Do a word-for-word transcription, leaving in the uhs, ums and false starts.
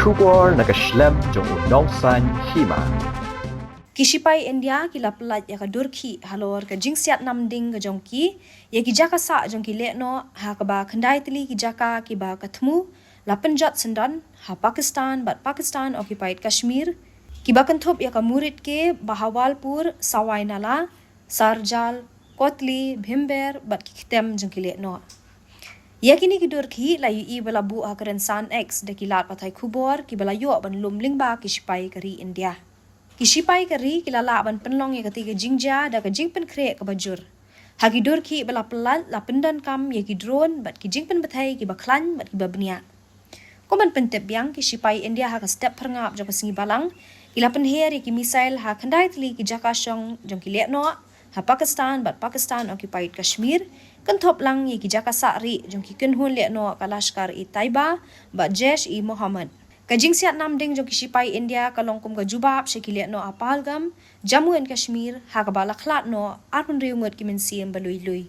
Khubor na ka shlem jong u nongsan hima. Ki shipai India ki la pyllait ïa ka dur khih halor ka jingsiat nam ding ka jong ki ïa ki jaka sah jong ki lehnoh ha kaba khyndai tylli ki jaka kiba ka thmu la pynjot syndon ha Pakistan bad Pakistan occupied Kashmir, kiba kynthup ïa ka Murid ke, Bahawalpur, Sawai Nala, Sarjal, Kotli, Bhimber bad ki ktem jong ki lehnoh. Ïa kine ki dur khih la ïohi ba la buh ha ka rynsan X da ki lad pathai khubor kiba la ïoh ban lum lyngba ki shipai ka ri India. Ki shipai ka ri ki la lah ban pynlong ïa kata ka jingjia da ka jingpynkhreh kaba jur. Ha ki dur khih ba la pyllait la pyndonkam ïa ki drone bad ki jingpynbthei kiba khlaiñ bad kiba bniah. Kum ban pyntip biang, ki shipai India ha ka step phyrngap jong ka sngi Balang ki la pynher ïa ki missile ha khyndai tylli ki jaka shong jong ki lehnoh ha Pakistan bad Pakistan occupied Kashmir, kynthup lang ïa ki jaka sah rieh jong ki kynhun lehnoh ka Lashkar-e-Taiba bad Jaish-e-Mohammed. Ka jingsiat nam ding jong ki shipai India ka long kum ka jubab sha ki lehnoh ha Pahalgam, Jammu and Kashmir, ha kaba la khlad noh arphew hynriew ngut ki mynsiem ba lui lui.